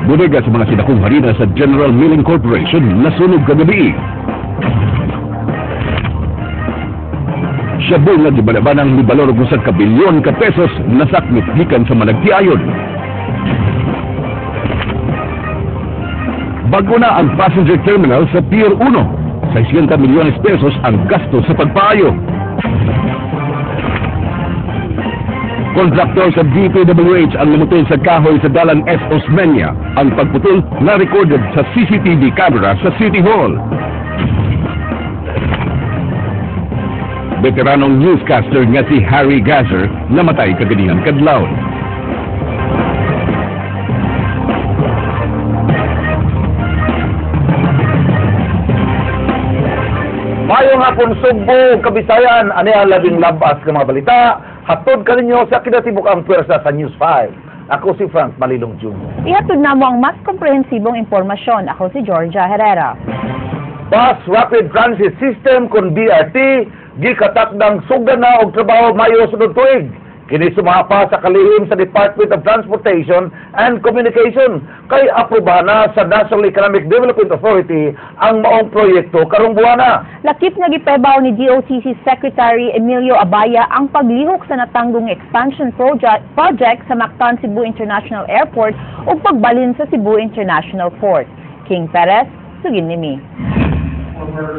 Bodega sa mga sinakong harina sa General Milling Corporation nasunog kagabi. Shabu nga gibalabanang mibalor og usa ka bilyon ka pesos nasakmit gikan sa Managtiayon. Bago na ang passenger terminal sa Pier 1. 600 milyones pesos ang gasto sa pagpaayo. Kontraktor sa DPWH ang namutol sa kahoy sa dalan S. Osmeña. Ang pagputol na recorded sa CCTV camera sa City Hall. Veteranong newscaster nga si Harry Gasser namatay kaganihan kadlawon. Mayong hapon Sugbo, Kabisayan, ani ang labing labas ng mga balita. Hatod kaninyo sa kinatibuk-ang pwersa sa News 5. Ako si Frank Malilong Jr. Ihatod na mo ang mas komprehensibong impormasyon. Ako si Georgia Herrera. Bus Rapid Transit System kon BRT gikatakdang sugdan na og trabaho Mayo sunod tuig. Kini sumapa sa kalihim sa Department of Transportation and Communication kay aprobahan na sa National Economic Development Authority ang maong proyekto karong buwana. Lakip nga gipebaw ni DOTC Secretary Emilio Abaya ang paglihok sa natanggong expansion project sa Mactan Cebu International Airport ug pagbalhin sa Cebu International Port. King Perez, sugin nimi.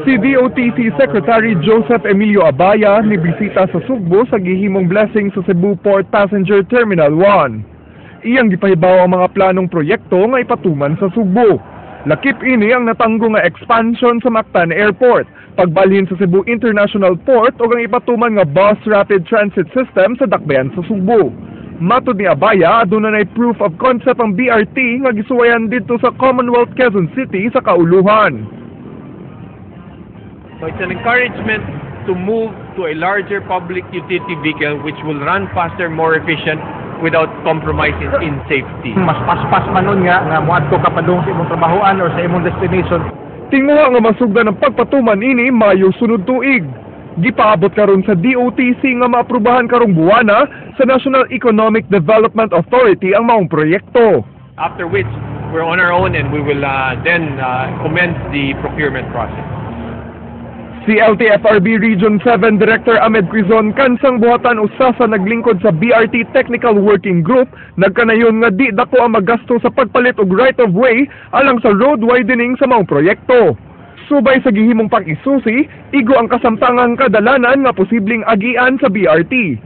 Si DOTC Secretary Joseph Emilio Abaya nibisita sa Sugbo sa gihimong blessing sa Cebu Port Passenger Terminal 1. Iyang gipahibaw ang mga planong proyekto nga ipatuman sa Sugbo. Lakip ini ang natanggo nga expansion sa Mactan Airport, pagbalhin sa Cebu International Port ug ang ipatuman nga Bus Rapid Transit System sa dakbayan sa Sugbo. Matod ni Abaya, aduna nay proof of concept ang BRT nga gisuwayan didto sa Commonwealth Quezon City sa kauluhan. So it's an encouragement to move to a larger public utility vehicle which will run faster, more efficient, without compromising in safety. Mas paspas man nun nga muadto ka padung sa imong trabahoan or sa imong destination. Tinguha nga masugdan ang pagpatuman ini Mayo sunod tuig. Gipaabot karon sa DOTC nga maaprubahan karong buwana sa National Economic Development Authority ang maong proyekto. After which, we're on our own and we will then commence the procurement process. Si LTFRB Region 7 Director Ahmed Quizon kansang buhatan usa sa naglingkod sa BRT Technical Working Group nagkanayon nga di dako ang magasto sa pagpalit og right of way alang sa road widening sa maong proyekto. Subay sa gihimong pag-isusi, igo ang kasamtangang kadalanan nga posibleng agian sa BRT.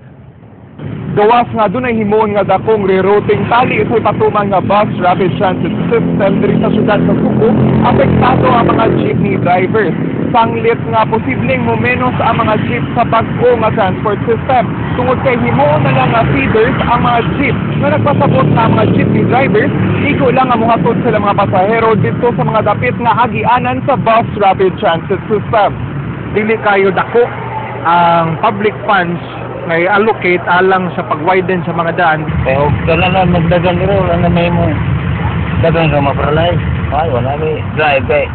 Gawas nga dunay himuon nga dakong rerouting tali sa ipatuman nga bus rapid transit system diri sa syudad sa Sugbo, apektado ang mga jeepney drivers. Sanglit nga posibleng momenos ang mga jeep sa bag-o nga transport system tungod kay himuon na lang nga feeders ang mga jeep nga nagpasabot na ang mga jeepney drivers igo lang ang mohatod sila mga pasahero didto sa mga dapit nga agianan sa bus rapid transit system. Dili kayo dako ang public funds nga i-allocate alang sa pag-widen sa mga daan. Kaya huwag ka na lang magdagan dito, wala na may mo. Dagan ka maparalay. Ay, wala may drive kay.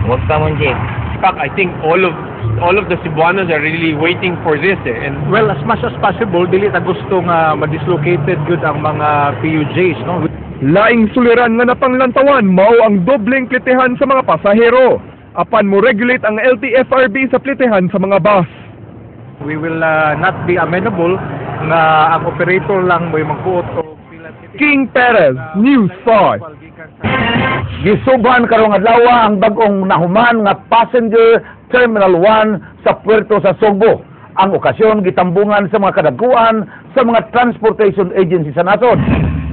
Huwag ka mong jeep. In fact, I think all of the Cebuanos are really waiting for this. And well, as much as possible, dili ta gusto nga ma-dislocated gyud ang mga PUJs, no? Laing suliran nga napanglantawan mao ang dobleng plitehan sa mga pasahero. Apan mo regulate ang LTFRB sa plitehan sa mga bus. We will not be amenable nga ang operator lang mo'y magbuot og King Perez, News 5. Gisuban karong adlaw ang bag-ong nahuman nga Passenger Terminal 1 sa puerto sa Sugbo. Ang okasyon gitambungan sa mga kadaguan sa mga transportation agency sa nasod.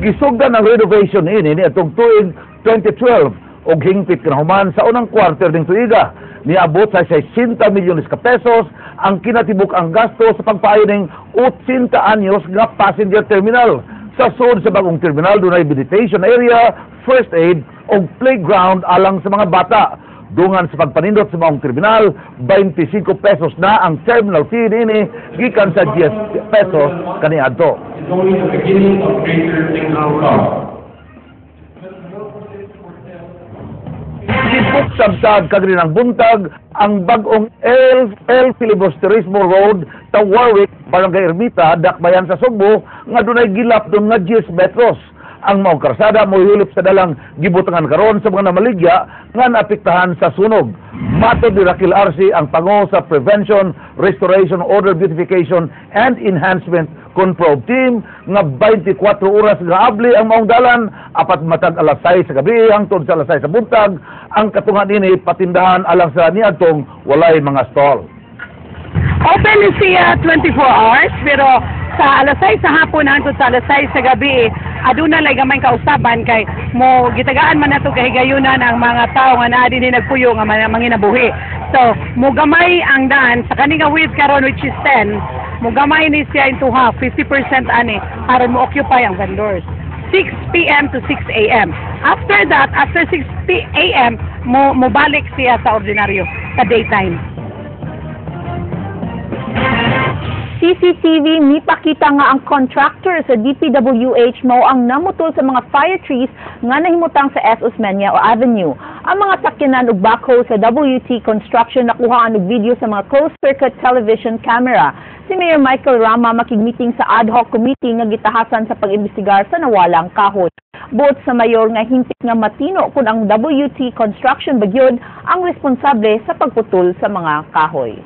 Gisugdan ang renovation ini niadtong tuig 2012 ug hingpit kinahuman sa unang quarter ning tuiga. Niabot sa 60 milyones ka pesos ang kinatibuk ang gasto sa pagpaayo ning 80 anyos nga passenger terminal. Sa sud sa bagong terminal dunay meditation area, first aid ug playground alang sa mga bata. Dungan sa pagpanindot sa maong terminal, 25 pesos na ang terminal fee niini gikan sa 10 pesos kaniadto. It's only the beginning of greater things to come. Gibuksan kaganinang buntag ang bag-ong El Filibusterismo Road sa Warwick, Barangay Ermita, Dakbayan sa Sugbo, nga dunay gilap doon nga 10 metros. Ang maong karsada mohilip sa dalang gibutangan karon sa mga namaligya nga naapektahan sa sunog. Matod ni Raquel Arce, ang pango sa Prevention, Restoration, Order, Beautification and Enhancement kon probe team nga 24 oras nga abli ang maong dalan, apat matag alas 6 sa gabi hangtod sa alas 6 sa buntag. Ang katunga nini patindahan alang sa niadtong walay mga stall. Open ni siya 24 hours, pero sa alas 6 sa hapon hangtod sa alas 6 sa gabi, aduna lay gamay kausaban kay mo gitagaan man nato kahigayunan ang mga tawo nga naa dinhi nagpuyo nga manginabuhi. So, mogamay ang daan sa kaning width karon, which is 10, mogamay ni siya into half, 50% ani aron mo occupy ang vendors. 6 p.m. to 6 a.m. After that, after 6 a.m., mo mobalik siya sa ordinaryo sa daytime. CCTV mipakita nga ang contractor sa DPWH mao ang namutol sa mga fire trees nga nahimutang sa S. Osmeña o Avenue. Ang mga sakyanan ug backhoe sa WT Construction nakuhaan og video sa mga closed-circuit television camera. Si Mayor Michael Rama makigmeeting sa ad hoc committee nga gitahasan sa pag-imbestigar sa nawalang kahoy. Buot sa mayor nga hingpit nga matino kung ang WT Construction ba gyud ang responsable sa pagputol sa mga kahoy.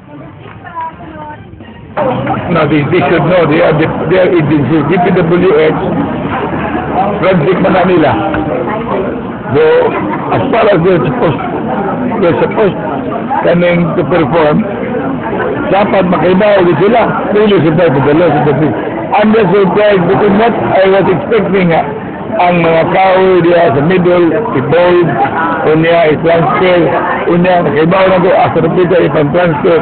No, they should know. They are they are agency. DPWH, project man na nila. So, as far as they're supposed kaning to perform, dapat makahibaw din sila. Really surprised with the loss of the fish. I'm just surprised because what I was expecting nga, ang mga kahoy diya sa middle, i-bold, unya i-transfer, unya nakahibaw na ko, asa na pita i-transfer.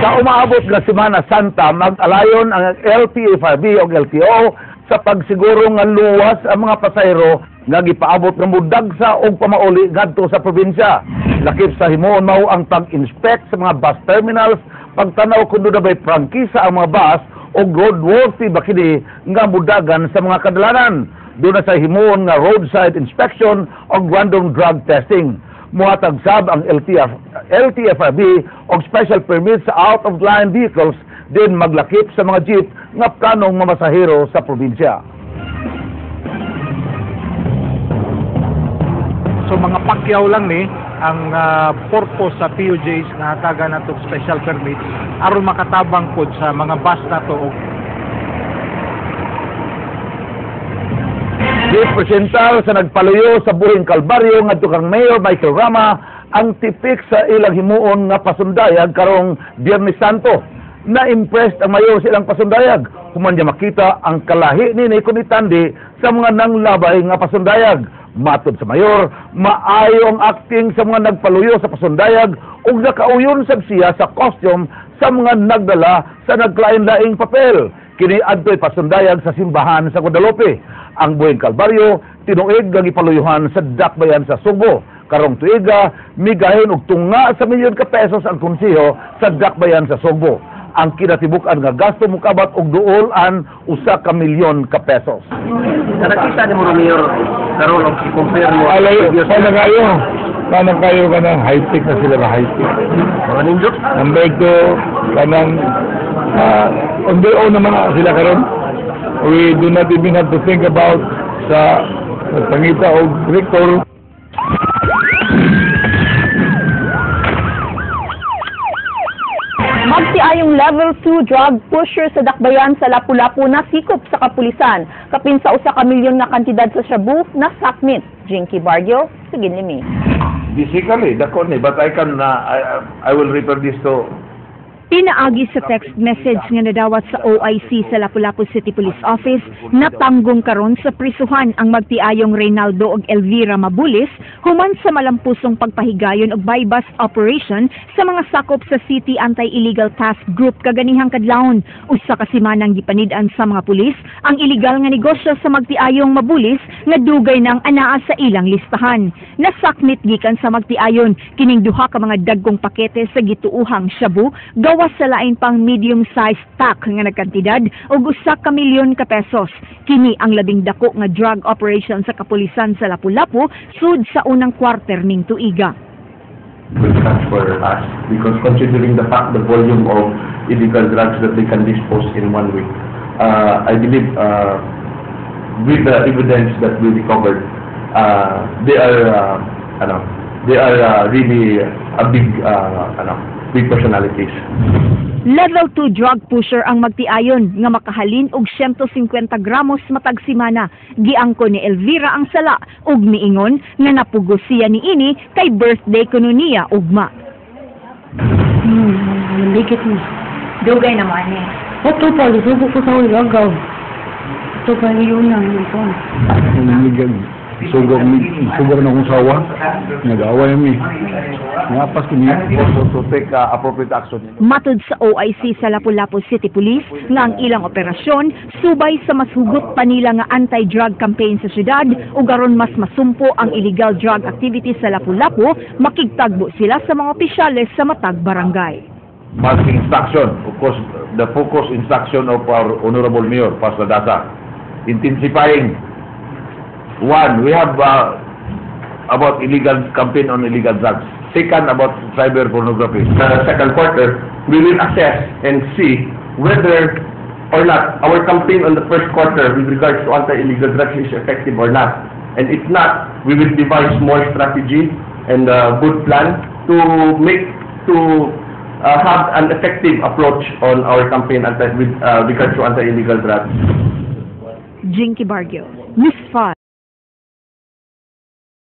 Sa umaabot nga Semana Santa, mag-alayon ang LTFRB o LTO sa pagsiguro nga luwas ang mga pasahero nga gipaabot nga mudagsa og pamauli ngadto sa probinsya. Lakip sa himuon mao ang pag-inspect sa mga bus terminals, pagtanaw kung doon ba'y prangkisa ang mga bus o roadworthy ba kini nga mudagan sa mga kadalanan. Doon na sa himuon nga roadside inspection o random drug testing. Muhatag sab ang LTFRB og special permit sa out-of-line vehicles din maglakip sa mga jeep nga planong mamasahero sa probinsya. So mga pakyaw lang ni ang purpose sa PUJs nga hatagan nato special permit aron makatabang pod sa mga bus nato og Gipresentar sa nagpaluyo sa buhing Kalbaryo ngadto kang Mayor Michael Rama ang tipik sa ilang himuon nga pasundayag karong Biyernes Santo. Na-impressed ang mayor sa ilang pasundayag human niya makita ang kalahi nini kun itandi sa mga nanglabay nga pasundayag. Matod sa mayor, maayo ang acting sa mga nagpaluyo sa pasundayag ug nakauyon sab siya sa costume sa mga nagdala sa naglain-laing papel. Kini adtoy pasundayag sa simbahan sa Guadalupe. Ang buhing Kalbaryo tinuig nga gipaluyuhan sa dakbayan sa Sugbo. Karong tuiga migahin og tunga sa milyon ka pesos ang konseho sa dakbayan sa Sugbo. Ang kinatibuk-an nga gasto mokabat og duol an 1 ka milyon ka pesos. Nakita ni mo, Mayor, karon og i-compare mo Alay, paano kayo kanang high-tech na sila ba, high-tech? Mga nindot. Number two, kanang on their own naman na sila karon. We do not even have to think about sa pangita og rector. Magtiayong level 2 drug pusher sa Dakbayan sa Lapu-Lapu na sikop sa kapulisan. Kapin sa 1 ka milyon nga kantidad sa shabu na sakmit. Jinky Barrio, sige limi. Basically, dako ni, but I will refer this to Pinaagi sa text message nga nadawat sa OIC sa Lapu-Lapu City Police Office, natanggong karon sa prisuhan ang magtiayong Reynaldo ug Elvira Mabulis human sa malampusong pagpahigayon og buy-bust operation sa mga sakop sa City Anti-Illegal Task Group kaganihang kadlawon. Usa ka semanang gipanid-an sa mga pulis ang iligal nga negosyo sa magtiayong Mabulis nga dugay nang anaa sa ilang listahan. Nasakmit gikan sa magtiayon kining duha ka mga dagkong pakete sa gituuhang shabu gawas sa lain pang medium-sized pack nga nagkantidad og 1 ka milyon ka pesos. Kini ang labing dako nga drug operation sa kapulisan sa Lapu-Lapu sud sa unang kwarter ning tuiga. Good catch for us because considering the fact the volume of illegal drugs that they can dispose in one week, I believe with the evidence that we recovered, they are ano, they are really a big ano, big personalities. Level 2 drug pusher ang magtiayon nga makahalin og 150 gramos matag semana. Giangko ni Elvira ang sala ug miingon nga napugos siya niini kay birthday kuno niya ugma. Maligit mo. Dugay naman eh. Ito pa, lisugo ko sa ulagaw. Ito pa yun lang ito. Sugog sugog na kong sawa. Nag-away mi. Ngapas ko niya. Also to take appropriate action. Matud sa OIC sa Lapu-Lapu City Police nga ang ilang operasyon subay sa mas hugot pa nila nga anti-drug campaign sa syudad ug aron mas masumpo ang illegal drug activities sa Lapu-Lapu, makigtagbo sila sa mga opisyales sa matag barangay. Mass instruction, of course, the focus instruction of our Honorable Mayor, Pastor Dasa, intensifying. One, we have about illegal campaign on illegal drugs. Second, about cyber pornography. The second quarter, we will assess and see whether or not our campaign on the first quarter with regards to anti-illegal drugs is effective or not. And if not, we will devise more strategy and a good plan to have an effective approach on our campaign with regards to anti-illegal drugs. Jinky Barrio, News 5.